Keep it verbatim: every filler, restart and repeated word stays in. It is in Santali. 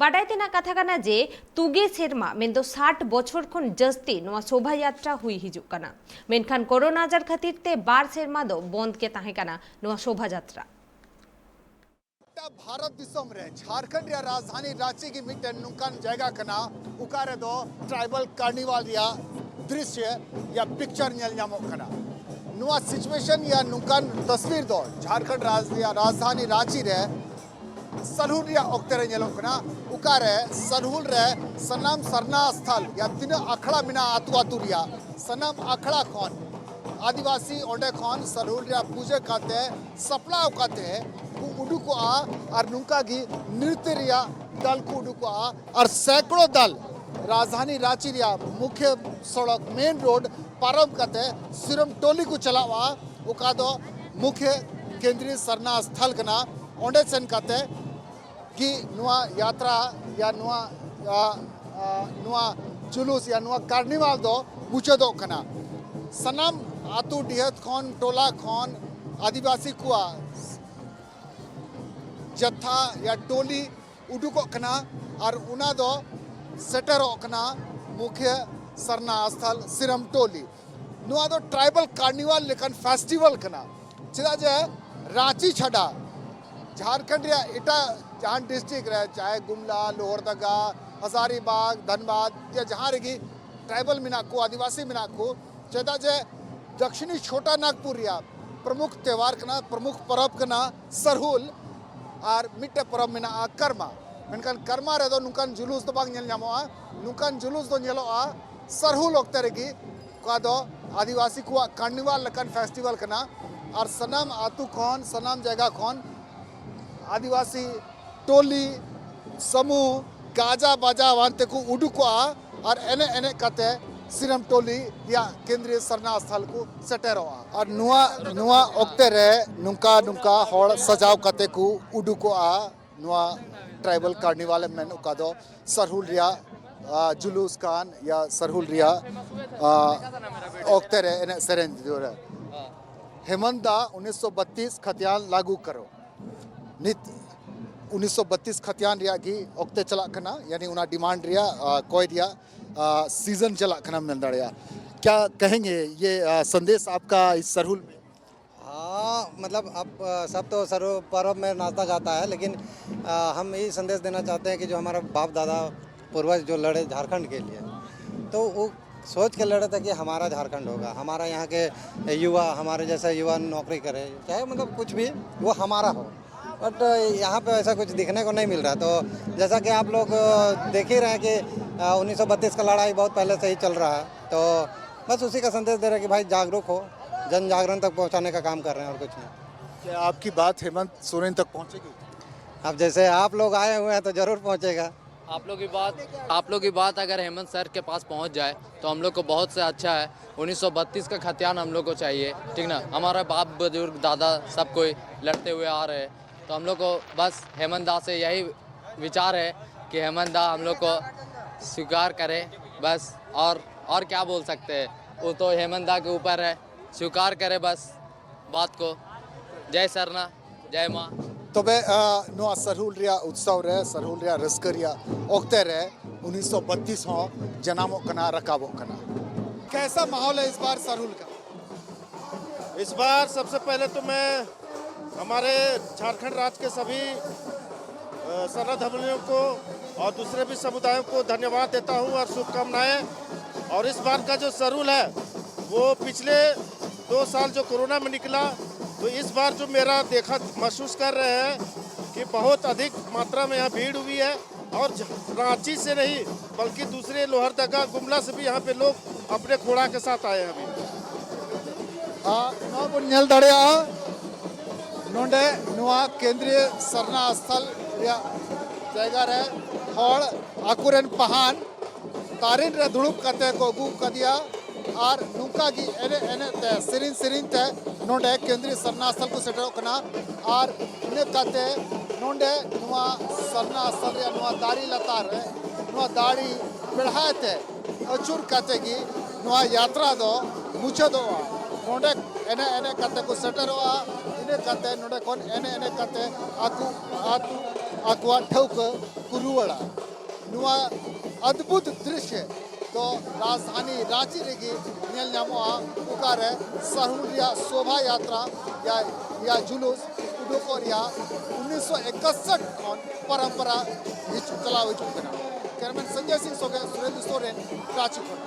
ᱵᱟᱰᱟᱭ ᱛᱮᱱᱟᱜ ᱠᱟᱛᱷᱟ ᱠᱟᱱᱟ ᱡᱮ ᱛᱩᱜᱮ ᱥᱮᱨᱢᱟ ᱢᱮᱱᱫᱚ ᱥᱟᱴ ᱵᱚᱪᱷᱚᱨ ᱠᱷᱚᱱ ᱡᱟᱹᱥᱛᱤ ᱱᱚᱣᱟ ᱥᱳᱵᱷᱟ ᱭᱟᱛᱨᱟ ᱦᱩᱭ ᱦᱤᱡᱩᱜ ᱠᱟᱱᱟ, ᱢᱮᱱᱠᱷᱟᱱ ᱠᱳᱨᱳᱱᱟ ᱟᱡᱟᱨ ᱠᱷᱟᱹᱛᱤᱨ ᱛᱮ ᱵᱟᱨ ᱥᱮᱨᱢᱟ ᱫᱚ ᱵᱚᱱᱫ ᱜᱮ ᱛᱟᱦᱮᱸ ᱠᱟᱱᱟ ᱱᱚᱣᱟ ᱥᱳᱵᱷᱟ ᱡᱟᱛᱨᱟ᱾ ᱜᱚᱴᱟ ᱵᱷᱟᱨᱚᱛ ᱫᱤᱥᱚᱢ ᱨᱮ ᱡᱷᱟᱲᱠᱷᱚᱸᱰ ᱨᱮᱭᱟᱜ ᱨᱟᱡᱽᱫᱷᱟᱱᱤ ᱨᱟᱸᱪᱤ ᱜᱮ ᱢᱤᱫᱴᱮᱱ ᱱᱚᱝᱠᱟᱱ ᱡᱟᱭᱜᱟ ᱠᱟᱱᱟ, ᱚᱠᱟ ᱨᱮᱫᱚ ᱴᱨᱟᱭᱵᱟᱞ ᱠᱟᱨᱱᱤᱵᱟᱞ ᱨᱮᱭᱟᱜ ᱫᱨᱤᱥᱭᱚ ᱭᱟ ᱯᱤᱠᱪᱟᱨ ᱧᱮᱞ ᱧᱟᱢᱚᱜ ᱠᱟᱱᱟ᱾ ᱱᱚᱣᱟ ᱥᱤᱪᱩᱭᱮᱥᱚᱱ ᱭᱟ ᱱᱚᱝᱠᱟᱱ ᱛᱚᱥᱵᱤᱨ ᱫᱚ ᱡᱷᱟᱲᱠᱷᱚᱸᱰ ᱨᱟᱡᱽ ᱨᱮᱭᱟᱜ ᱨᱟᱡᱽᱫᱷᱟᱱᱤ ᱨᱟᱸᱪᱤ ᱨᱮ ᱥᱟᱞᱦᱩᱞ ᱨᱮᱭᱟᱜ ᱚᱠᱛᱮ ᱨᱮ ᱧᱮᱞᱚᱜ ᱠᱟᱱᱟ, ᱚᱠᱟᱨᱮ ᱥᱟᱞᱦᱩᱞ ᱨᱮ ᱥᱟᱱᱟᱢ ᱥᱟᱨᱱᱟ ᱥᱛᱷᱟᱞ ᱭᱟ ᱛᱤᱱᱟᱹᱜ ᱟᱠᱷᱲᱟ ᱢᱮᱱᱟᱜᱼᱟ ᱟᱹᱛᱩ ᱟᱹᱛᱩ ᱨᱮᱭᱟᱜ ᱥᱟᱱᱟᱢ ᱟᱠᱷᱲᱟ ᱠᱷᱚᱱ ᱟᱹᱫᱤᱵᱟᱹᱥᱤ ᱚᱸᱰᱮ ᱠᱷᱚᱱ ᱥᱟᱞᱦᱩᱞ ᱨᱮᱭᱟᱜ ᱯᱩᱡᱟᱹ ᱠᱟᱛᱮ ᱥᱟᱯᱲᱟᱣ ᱠᱟᱛᱮ ᱠᱚ ᱩᱰᱩᱠᱚᱜᱼᱟ ᱟᱨ ᱱᱚᱝᱠᱟ ᱜᱮ ᱱᱨᱤᱛᱭᱚ ᱨᱮᱭᱟᱜ ᱫᱟᱞ ᱠᱚ ᱩᱰᱩᱠᱚᱜᱼᱟ ᱟᱨ ᱥᱮᱠᱲᱚ ᱫᱟᱞ ᱨᱟᱡᱽᱫᱷᱟᱱᱤ ᱨᱟᱸᱪᱤ ᱨᱮᱭᱟᱜ ᱢᱩᱠᱷᱭᱟᱹ ᱥᱚᱲᱚᱠ ᱢᱮᱱ ᱨᱳᱰ ᱯᱟᱨᱚᱢ ᱠᱟᱛᱮ ᱥᱤᱨᱚᱢ ᱴᱚᱞᱤ ᱠᱚ ᱪᱟᱞᱟᱜᱼᱟ, ᱚᱠᱟ ᱫᱚ ᱢᱩᱠᱷᱭᱟᱹ ᱠᱮᱱᱫᱨᱤᱭᱚ ᱥᱟᱨᱱᱟ ᱥᱛᱷᱟᱞ ᱠᱟᱱᱟ᱾ ᱚᱸᱰᱮ ᱥᱮᱱ ᱠᱟᱛᱮ ᱜᱮ ᱱᱚᱣᱟ ᱭᱟᱛᱨᱟ ᱭᱟ ᱱᱚᱣᱟ ᱟ, ᱟ, ᱱᱚᱣᱟ ᱡᱩᱞᱩᱥ ᱭᱟ ᱱᱚᱣᱟ ᱠᱟᱨᱱᱤᱵᱟᱞ ᱫᱚ ᱢᱩᱪᱟᱹᱫᱚᱜ ᱠᱟᱱᱟ᱾ ᱥᱟᱱᱟᱢ ᱟᱹᱛᱩ ᱰᱤᱦᱟᱹᱛ ᱠᱷᱚᱱ, ᱴᱚᱞᱟ ᱠᱷᱚᱱ ᱟᱹᱫᱤᱵᱟᱹᱥᱤ ᱠᱚᱣᱟᱜ ᱡᱟᱛᱷᱟ ᱭᱟ ᱴᱚᱞᱤ ᱩᱰᱩᱠᱚᱜ ᱠᱟᱱᱟ ᱟᱨ ᱚᱱᱟ ᱫᱚ ᱥᱮᱴᱮᱨᱚᱜ ᱠᱟᱱᱟ ᱢᱩᱠᱷᱭᱟᱹ ᱥᱟᱨᱱᱟ ᱥᱛᱷᱟᱞ ᱥᱤᱨᱟᱢ ᱴᱚᱞᱤ᱾ ᱱᱚᱣᱟ ᱫᱚ ᱴᱨᱟᱭᱵᱟᱞ ᱠᱟᱨᱱᱤᱵᱟᱞ ᱞᱮᱠᱟᱱ ᱯᱷᱮᱥᱴᱤᱵᱷᱟᱞ ᱠᱟᱱᱟ, ᱪᱮᱫᱟᱜ ᱡᱮ ᱨᱟᱸᱪᱤ ᱪᱷᱟᱰᱟ ᱡᱷᱟᱲᱠᱷᱚᱸᱰ ᱨᱮᱭᱟᱜ ᱮᱴᱟᱜ ᱡᱟᱦᱟᱱ ᱰᱤᱥᱴᱨᱤᱠᱴ ᱨᱮ, ᱪᱟᱦᱮ ᱜᱩᱢᱞᱟ, ᱞᱳᱦᱚᱨᱫᱟᱜᱟ, ᱦᱟᱡᱟᱨᱤᱵᱟᱜᱽ, ᱫᱷᱟᱱᱵᱟᱫᱽ, ᱭᱟ ᱡᱟᱦᱟᱸ ᱨᱮᱜᱮ ᱴᱨᱟᱭᱵᱟᱞ ᱢᱮᱱᱟᱜ ᱠᱚ, ᱟᱹᱫᱤᱵᱟᱹᱥᱤ ᱢᱮᱱᱟᱜ ᱠᱚ, ᱪᱮᱫᱟᱜ ᱡᱮ ᱫᱚᱠᱠᱷᱤᱱᱤ ᱪᱷᱳᱴᱟ ᱱᱟᱜᱽᱯᱩᱨ ᱨᱮᱭᱟᱜ ᱯᱨᱚᱢᱩᱠᱷ ᱛᱮᱣᱟᱨ ᱠᱟᱱᱟ, ᱯᱨᱚᱢᱩᱠᱷ ᱯᱚᱨᱚᱵᱽ ᱠᱟᱱᱟ ᱥᱟᱨᱦᱩᱞ, ᱟᱨ ᱢᱤᱫᱴᱮᱡ ᱯᱚᱨᱚᱵᱽ ᱢᱮᱱᱟᱜᱼᱟ ᱠᱟᱨᱢᱟ᱾ ᱢᱮᱱᱠᱷᱟᱱ ᱠᱟᱨᱢᱟ ᱨᱮᱫᱚ ᱱᱚᱝᱠᱟᱱ ᱡᱩᱞᱩᱥ ᱫᱚ ᱵᱟᱝ ᱧᱮᱞ ᱧᱟᱢᱚᱜᱼᱟ᱾ ᱱᱚᱝᱠᱟᱱ ᱡᱩᱞᱩᱥ ᱫᱚ ᱧᱮᱞᱚᱜᱼᱟ ᱥᱟᱨᱦᱩᱞ ᱚᱠᱛᱮ ᱨᱮᱜᱮ, ᱚᱠᱟ ᱫᱚ ᱟᱹᱫᱤᱵᱟᱹᱥᱤ ᱠᱚᱣᱟᱜ ᱠᱟᱨᱱᱤᱵᱟᱞ ᱞᱮᱠᱟᱱ ᱯᱷᱮᱥᱴᱤᱵᱷᱟᱞ ᱠᱟᱱᱟ᱾ ᱟᱨ ᱥᱟᱱᱟᱢ ᱟᱹᱛᱩ ᱠᱷᱚᱱ, ᱥᱟᱱᱟᱢ ᱡᱟᱭᱜᱟ ᱠᱷᱚᱱ ᱟᱹᱫᱤᱵᱟᱹᱥᱤ ᱴᱚᱞᱤ, ᱥᱟᱢᱩᱦ, ᱜᱟᱡᱟ ᱵᱟᱡᱟ ᱟᱱᱛᱮ ᱠᱚ ᱩᱰᱩᱠᱚᱜᱼᱟ ᱟᱨ ᱮᱱᱮᱡ ᱮᱱᱮᱡ ᱠᱟᱛᱮ ᱥᱤᱨᱟᱢ ᱴᱚᱞᱤ ᱨᱮᱭᱟᱜ ᱠᱮᱱᱫᱨᱤᱭᱚ ᱥᱟᱨᱱᱟ ᱥᱛᱷᱟᱞ ᱠᱚ ᱥᱮᱴᱮᱨᱚᱜᱼᱟ᱾ ᱟᱨ ᱱᱚᱣᱟ, ᱱᱚᱣᱟ ᱚᱠᱛᱮ ᱨᱮ ᱱᱚᱝᱠᱟ, ᱱᱚᱝᱠᱟ ᱦᱚᱲ ᱥᱟᱡᱟᱣ ᱠᱟᱛᱮ ᱠᱚ ᱩᱰᱩᱠᱚᱜᱼᱟ᱾ ᱱᱚᱣᱟ ᱴᱨᱟᱭᱵᱟᱞ ᱠᱟᱨᱱᱤᱵᱟᱞ ᱮᱢ ᱢᱮᱱ, ᱚᱠᱟ ᱫᱚ ᱥᱟᱨᱦᱩᱞ ᱨᱮᱭᱟᱜ, ᱟ, ᱡᱩᱞᱩᱥ ᱠᱟᱱ ᱭᱟ ᱥᱟᱨᱦᱩᱞ ᱨᱮᱭᱟᱜ, ᱟ, ᱚᱠᱛᱮ ᱨᱮ ᱮᱱᱮᱡ ᱥᱮᱨᱮᱧ ᱫᱚ ᱨᱮ᱾ ᱦᱮᱢᱚᱱᱛ ᱫᱟ ᱩᱱᱤᱥᱥᱚ ᱵᱟᱛᱤᱥ ᱠᱷᱟᱛᱤᱭᱟᱱ ᱞᱟᱜᱩ ᱠᱟᱨᱚ᱾ ᱱᱤᱛ ᱩᱱᱤᱥᱥᱚ ᱵᱟᱛᱤᱥ ᱠᱷᱟᱛᱤᱭᱟᱱ ᱨᱮᱭᱟᱜ ᱜᱮ ᱚᱠᱛᱮ ᱪᱟᱞᱟᱜ ᱠᱟᱱᱟ, ᱭᱟᱱᱤ ᱚᱱᱟ ᱰᱤᱢᱟᱱᱰ ᱨᱮᱭᱟᱜ, ᱟ, ᱠᱚᱭ ᱨᱮᱭᱟᱜ, ᱟ, ᱥᱤᱡᱚᱱ ᱪᱟᱞᱟᱜ ᱠᱟᱱᱟ, ᱢᱮᱱ ᱫᱟᱲᱮᱭᱟᱜᱼᱟ᱾ क्या कहेंगे ये, आ, संदेश आपका इस सरहुल में? हाँ, मतलब, अब, आ, सब तो सरहु पर्व में नाचता गाता है, लेकिन, आ, हम यही संदेश देना चाहते हैं कि जो हमारा बाप दादा पूर्वज जो लड़े झारखंड के लिए, तो वो सोच के लड़े थे कि हमारा झारखंड होगा, हमारा यहाँ के युवा, हमारे जैसा युवा नौकरी करे, चाहे, मतलब, कुछ भी, वो हमारा हो। बट यहाँ पे ऐसा कुछ दिखने को नहीं मिल रहा। तो जैसा कि आप लोग, अ, देख ही रहे हैं कि, अ, उन्नीस सौ बत्तीस का लड़ाई बहुत पहले से ही चल रहा है। तो बस उसी का संदेश दे रहे हैं कि भाई, जागरूक हो, जन जागरण तक पहुँचाने का काम कर रहे हैं, और कुछ नहीं। क्या आपकी बात हेमंत सोरेन तक पहुँचेगी? अब जैसे आप लोग आए हुए हैं, तो ज़रूर पहुँचेगा। आप लोग की बात आप लोग की बात अगर हेमंत सर के पास पहुंच जाए, तो हम लोग को बहुत से अच्छा है। उन्नीस सौ बत्तीस का खतियान हम लोग को चाहिए, ठीक ना? हमारा बाप बुजुर्ग दादा सब कोई लड़ते हुए आ रहे हैं, तो हम लोग को बस हेमंत दा से यही विचार है कि हेमंत दा हम लोग को स्वीकार करें बस। और और क्या बोल सकते हैं, वो तो हेमंत दा के ऊपर है। स्वीकार करें बस बात को। जय सरना, जय माँ। ᱛᱚᱵᱮ, ᱟ, ᱱᱚᱣᱟ ᱥᱟᱨᱦᱩᱞ ᱨᱮᱭᱟᱜ ᱩᱛᱥᱚᱵ ᱨᱮ, ᱥᱟᱨᱦᱩᱞ ᱨᱮᱭᱟᱜ ᱨᱟᱹᱥᱠᱟᱹ ᱨᱮᱭᱟᱜ ᱚᱠᱛᱮ ᱨᱮ ᱩᱱᱤᱥᱥᱚ ᱵᱟᱛᱤᱥ ᱦᱚᱸ ᱡᱟᱱᱟᱢᱚᱜ ᱠᱟᱱᱟ, ᱨᱟᱠᱟᱵᱚᱜ ᱠᱟᱱᱟ᱾ कैसा माहौल है इस बार सरहुल का? इस बार सबसे पहले तो मैं हमारे झारखंड राज्य के सभी, अ, सरना धर्मियों को और दूसरे भी समुदायों को धन्यवाद देता हूं और शुभकामनाएं। और इस बार का जो सरहुल है, वो पिछले दो साल जो कोरोना में निकला, तो इस बार जो मेरा देखा, महसूस कर रहे हैं कि बहुत अधिक मात्रा में यहाँ भीड़ हुई है। और झ-, रांची से नहीं, बल्कि दूसरे लोहरदगा, गुमला से भी यहाँ पे लोग अपने घोड़ा के साथ आए हैं अभी। ᱟᱨ ᱱᱚᱣᱟ ᱵᱚᱱ ᱧᱮᱞ ᱫᱟᱲᱮᱭᱟᱜᱼᱟ, ᱱᱚᱰᱮ ᱱᱚᱣᱟ ᱠᱮᱱᱫᱨᱤᱭᱚ ᱥᱟᱨᱱᱟ ᱥᱛᱷᱚᱞ ᱨᱮᱭᱟᱜ ᱡᱟᱭᱜᱟ ᱨᱮ ᱦᱚᱲ ᱟᱠᱚᱨᱮᱱ ᱯᱟᱦᱟᱱ ᱛᱟᱨᱮᱱ ᱨᱮ ᱫᱩᱲᱩᱵ ᱠᱟᱛᱮ ᱠᱚ ᱟᱹᱜᱩ ᱠᱟᱫᱮᱭᱟ᱾ ᱟᱨ ᱱᱚᱝᱠᱟ ᱜᱮ ᱮᱱᱮᱡ ᱮᱱᱮᱡ ᱛᱮ, ᱥᱮᱨᱮᱧ ᱥᱮᱨᱮᱧ ᱛᱮ ᱱᱚᱰᱮ ᱠᱮᱱᱫᱨᱤᱭᱚ ᱥᱟᱨᱱᱟ ᱥᱛᱷᱚᱞ ᱠᱚ ᱥᱮᱴᱮᱨᱚᱜ ᱠᱟᱱᱟ᱾ ᱟᱨ ᱤᱱᱟᱹ ᱠᱟᱛᱮ ᱱᱚᱰᱮ ᱱᱚᱣᱟ ᱥᱟᱨᱱᱟ ᱥᱛᱷᱚᱞ ᱨᱮᱭᱟᱜ ᱱᱚᱣᱟ ᱫᱟᱨᱮ ᱞᱟᱛᱟᱨ ᱨᱮ ᱱᱚᱣᱟ ᱫᱟᱲᱮ ᱵᱮᱲᱦᱟᱭ ᱛᱮ ᱟᱹᱪᱩᱨ ᱠᱟᱛᱮ ᱜᱮ ᱱᱚᱣᱟ ᱭᱟᱛᱨᱟ ᱫᱚ ᱢᱩᱪᱟᱹᱫᱚᱜᱼᱟ᱾ ᱱᱚᱰᱮ ᱮᱱᱮᱡ ᱮᱱᱮᱡ ᱠᱟᱛᱮ ᱠᱚ ᱥᱮᱴᱮᱨᱚᱜᱼᱟ᱾ ᱮᱱᱮᱡ ᱠᱟᱛᱮ, ᱱᱚᱰᱮ ᱠᱷᱚᱱ ᱮᱱᱮᱡ ᱮᱱᱮᱡ ᱠᱟᱛᱮ ᱟᱠᱚ, ᱟᱠᱚ ᱟᱠᱚᱣᱟᱜ ᱴᱷᱟᱹᱣᱠᱟᱹ ᱠᱚ ᱨᱩᱣᱟᱹᱲᱟ᱾ ᱱᱚᱣᱟ ᱚᱫᱽᱵᱷᱩᱛ ᱫᱨᱤᱥᱭᱚ ᱫᱚ ᱨᱟᱡᱽᱫᱷᱟᱱᱤ ᱨᱟᱸᱪᱤ ᱨᱮᱜᱮ ᱧᱮᱞ ᱧᱟᱢᱚᱜᱼᱟ, ᱚᱠᱟᱨᱮ ᱥᱟᱹᱦᱩᱞ ᱨᱮᱭᱟᱜ ᱥᱳᱵᱷᱟ ᱭᱟᱛᱨᱟ ᱭᱟ, ᱭᱟ ᱡᱩᱞᱩᱥ ᱩᱰᱩᱠᱚᱜ ᱨᱮᱭᱟᱜ ᱩᱱᱤᱥᱥᱚ ᱮᱠᱟᱥᱚᱴ ᱠᱷᱚᱱ ᱯᱚᱨᱚᱢᱯᱚᱨᱟ ᱦᱤᱡᱩᱜ, ᱪᱟᱞᱟᱣ ᱦᱤᱡᱩᱜ ᱠᱟᱱᱟ᱾ ᱠᱮᱢᱮᱨᱟᱢᱮᱱ ᱥᱚᱧᱡᱚᱭ ᱥᱤᱝ ᱥᱚᱸᱜᱮ ᱥᱩᱨᱮᱱᱫᱩ ᱥᱚᱨᱮᱱ, ᱨᱟᱸᱪᱤ ᱠᱷᱚᱱ᱾